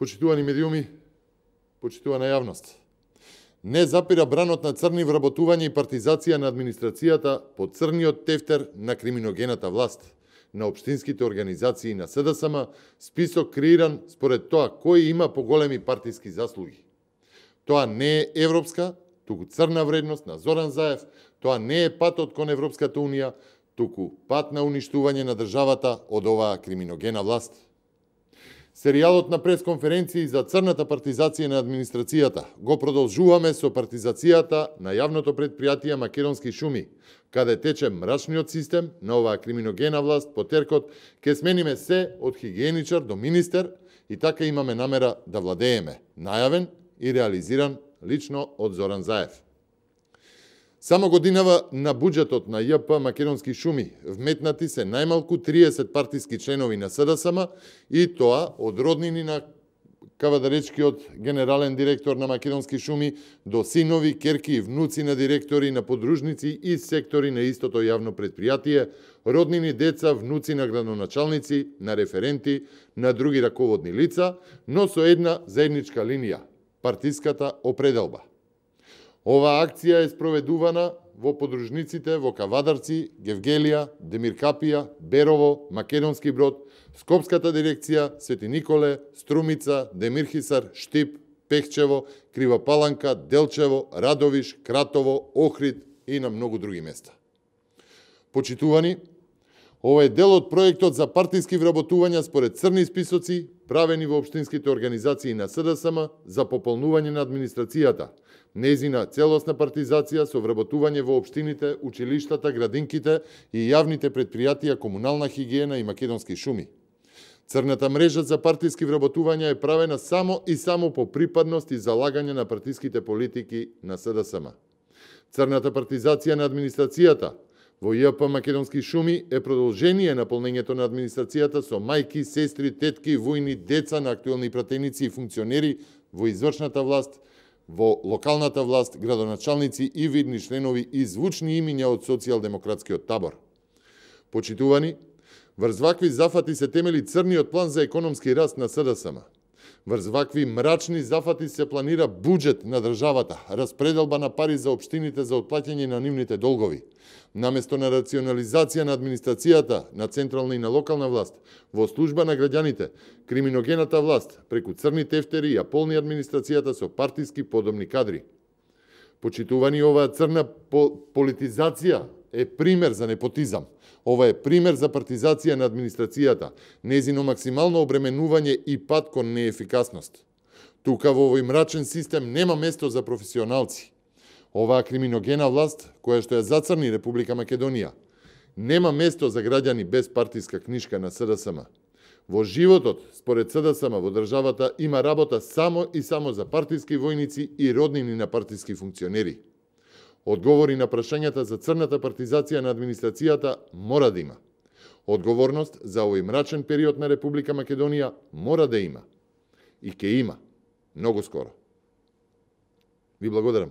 Почитувани медиуми, почитувана јавност, не запира бранот на црни вработување и партизација на администрацијата по црниот тефтер на криминогената власт, на општинските организации на СДСМ, список креиран според тоа кој има поголеми партиски заслуги. Тоа не е европска, туку црна вредност на Зоран Заев, тоа не е патот кон Европската унија, туку пат на уништување на државата од оваа криминогена власт. Серијалот на пресконференции за црната партизација на администрацијата го продолжуваме со партизацијата на јавното предпријатие Македонски шуми, каде тече мрачниот систем на оваа криминогена власт по теркот ке смениме се од хигиеничар до министер и така имаме намера да владееме, најавен и реализиран лично од Зоран Заев. Само годинава на буџетот на ЈП Македонски шуми вметнати се најмалку 30 партиски членови на СДСМ и тоа од роднини на кавадаречкиот генерален директор на Македонски шуми до синови, керки и внуци на директори на подружници и сектори на истото јавно предпријатие, роднини, деца, внуци на градоначалници, на референти, на други раководни лица, но со една заедничка линија – партиската определба. Оваа акција е спроведувана во подружниците во Кавадарци, Гевгелија, Демиркапија, Берово, Македонски Брод, Скопската дирекција, Свети Николе, Струмица, Демирхисар, Штип, Пехчево, Крива Паланка, Делчево, Радовиш, Кратово, Охрид и на многу други места. Почитувани, ова е дел од проектот за партиски вработувања според црни списоци, правени во општинските организации на СДСМ за пополнување на администрацијата, нејзина целосна партизација со вработување во општините, училиштата, градинките и јавните предпријатија комунална хигиена и Македонски шуми. Црната мрежа за партиски вработувања е правена само и само по припадност и залагање на партиските политики на СДСМ. Црната партизација на администрацијата во ЈП Македонски шуми е продолжение на полнењето на администрацијата со мајки, сестри, тетки, војни, деца на актуелни пратеници и функционери во извршната власт, во локалната власт, градоначалници и видни членови и звучни имиња од социјалдемократскиот табор. Почитувани, врз вакви зафати се темели црниот план за економски раст на СДСМ. Врз вакви мрачни зафати се планира буџет на државата, распределба на пари за општините за отплаќање на нивните долгови. Наместо на рационализација на администрацијата, на централна и на локална власт, во служба на граѓаните, криминогената власт, преку црни тефтери ја полни администрацијата со партиски подобни кадри. Почитувани, оваа црна политизација е пример за непотизам. Ова е пример за партизација на администрацијата, нејзино максимално обременување и пат кон неефикасност. Тука во овој мрачен систем нема место за професионалци. Оваа криминогена власт, која што ја зацрни Република Македонија, нема место за граѓани без партиска книшка на СДСМ. Во животот, според СДСМ, во државата има работа само и само за партиски војници и роднини на партиски функционери. Одговори на прашањата за црната партизација на администрацијата мора да има. Одговорност за овој мрачен период на Република Македонија мора да има. И ке има. Многу скоро. Ви благодарам.